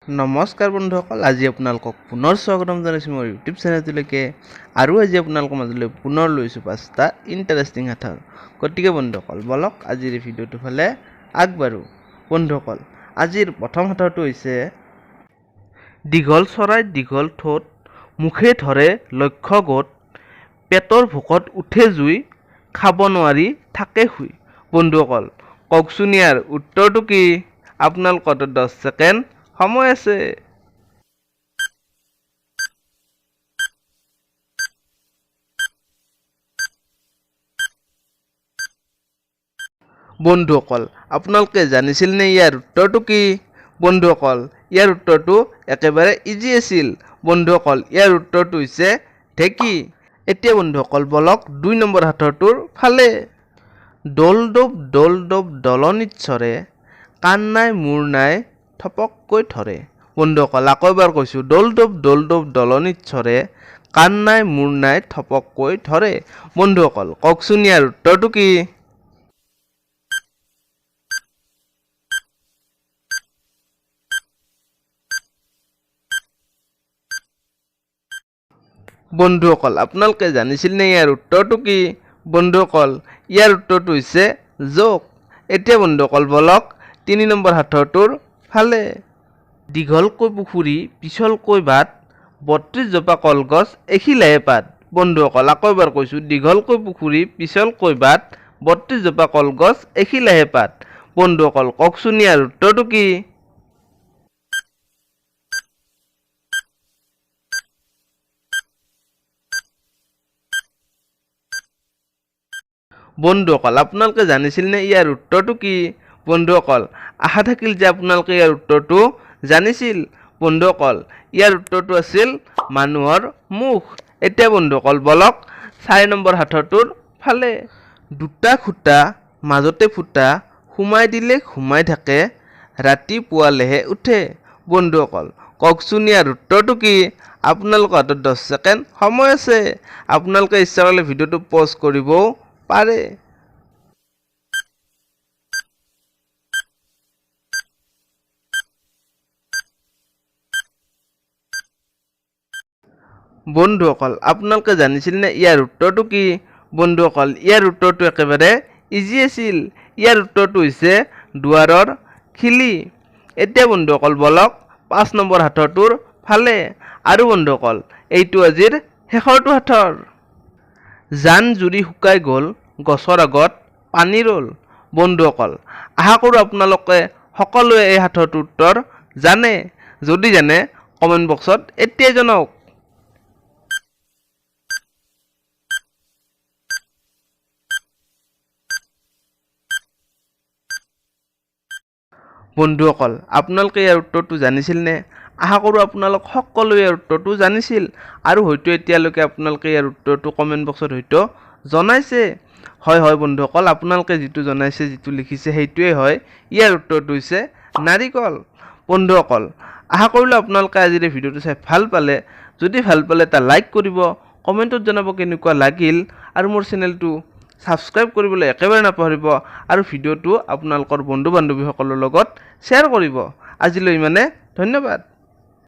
নমস্কাৰ বন্ধুসকল, আজি আপোনালোকক পুনৰ স্বাগতম জনাইছোঁ মোৰ ইউটিউব চেনেলটোলৈকে। আৰু আজি আপোনালোকৰ মাজলৈ পুনৰ লৈছোঁ পাঁচটা ইণ্টাৰেষ্টিং সাঁথৰ। গতিকে বন্ধুসকল, বলক আজিৰ এই ভিডিঅ'টোৰ ফালে আগবাঢ়োঁ। বন্ধুসকল, আজিৰ প্ৰথম সাঁথৰটো হৈছে দীঘল চৰাই দীঘল ঠোঁট, মুখে ধৰে লক্ষ্য গোট, পেটৰ ভোকত উঠে জুই, খাব নোৱাৰি থাকে শুই। বন্ধুসকল, কওকচোন ইয়াৰ উত্তৰটো কি? আপোনালোকৰ 10 ছেকেণ্ড সময় আছে। বন্ধুসকল, আপোনালোকে জানিছিলনে ইয়াৰ উত্তৰটো কি? বন্ধুসকল, ইয়াৰ উত্তৰটো একেবাৰে ইজি আছিল। বন্ধুসকল, ইয়াৰ উত্তৰটো হৈছে ঢেঁকী। এতিয়া বন্ধুসকল, বলক 2 নম্বৰ সাঁথৰটোৰ ফালে। দৌল দোপ দৌল দোপ দলনিত চৰে, কাণ নাই মূৰ নাই থপককৈ ধৰে। বন্ধুসকল, আকৌ এবাৰ কৈছোঁ, দৌল দোপ দৌল দোপ দলনিত চৰে, কাণ নাই মূৰ নাই থপককৈ ধৰে। বন্ধুসকল, কওকচোন ইয়াৰ উত্তৰটো কি? বন্ধুসকল, আপোনালোকে জানিছিলনে ইয়াৰ উত্তৰটো কি? বন্ধুসকল, ইয়াৰ উত্তৰটো হৈছে জোক। এতিয়া বন্ধুসকল, বলক 3 নম্বৰ সাঁথৰটোৰ ফালে। দীঘলকৈ পুখুৰী পিছলকৈ বাট, 32 জোপা কলগছ এখিলাহে পাত। বন্ধুসকল, আকৌ এবাৰ কৈছোঁ, দীঘলকৈ পুখুৰী পিছলকৈ বাট, 32 জোপা কলগছ এখিলাহে পাত। বন্ধুসকল, কওকচোন ইয়াৰ উত্তৰটো কি? বন্ধুসকল, আপোনালোকে জানিছিলনে ইয়াৰ উত্তৰটো কি? বন্ধুসকল, আশা থাকিল যে আপোনালোকে ইয়াৰ উত্তৰটো জানিছিল। বন্ধুসকল, ইয়াৰ উত্তৰটো আছিল মানুহৰ মুখ। এতিয়া বন্ধুসকল, বলক 4 নম্বৰ সাঁথৰটোৰ ফালে। দুটা খুঁটা মাজতে ফুটা, সোমাই দিলে সোমাই থাকে, ৰাতিপুৱালেহে উঠে। বন্ধুসকল, কওকচোন ইয়াৰ উত্তৰটো কি? আপোনালোকৰ হাতত 10 ছেকেণ্ড সময় আছে। আপোনালোকে ইচ্ছা কৰিলে ভিডিঅ'টো পজ কৰিবও পাৰে। বন্ধুসকল, আপোনালোকে জানিছিলনে ইয়াৰ উত্তৰটো কি? বন্ধুসকল, ইয়াৰ উত্তৰটো একেবাৰে ইজি আছিল। ইয়াৰ উত্তৰটো হৈছে দুৱাৰৰ খিলি। এতিয়া বন্ধুসকল, বলক 5 নম্বৰ সাঁথৰটোৰ ফালে। আৰু বন্ধুসকল, এইটো আজিৰ শেষৰটো সাঁথৰ। জান জুৰি শুকাই গ'ল, গছৰ আগত পানী ৰ'ল। বন্ধুসকল, আশা কৰোঁ আপোনালোকে সকলোৱে এই সাঁথৰটোৰ উত্তৰ জানে। যদি জানে কমেণ্ট বক্সত এতিয়াই জনাওক। বন্ধুসকল, আপোনালোকে ইয়াৰ উত্তৰটো জানিছিলনে? আশা কৰোঁ আপোনালোক সকলোৱে ইয়াৰ উত্তৰটো জানিছিল আৰু হয়তো এতিয়ালৈকে আপোনালোকে ইয়াৰ উত্তৰটো কমেণ্ট বক্সত হয়তো জনাইছে। হয় হয় বন্ধুসকল, আপোনালোকে যিটো জনাইছে, যিটো লিখিছে সেইটোৱে হয়। ইয়াৰ উত্তৰটো হৈছে নাৰিকল। বন্ধুসকল, আশা কৰিলোঁ আপোনালোকে আজিৰ এই ভিডিঅ'টো চাই ভাল পালে। যদি ভাল পালে এটা লাইক কৰিব, কমেণ্টত জনাব কেনেকুৱা লাগিল, আৰু মোৰ চেনেলটো ছাবস্ক্ৰাইব কৰিবলৈ একেবাৰে নাপাহৰিব, আৰু ভিডিঅ'টো আপোনালোকৰ বন্ধু বান্ধৱীসকলৰ লগত শ্বেয়াৰ কৰিব। আজিলৈ ইমানে, ধন্যবাদ।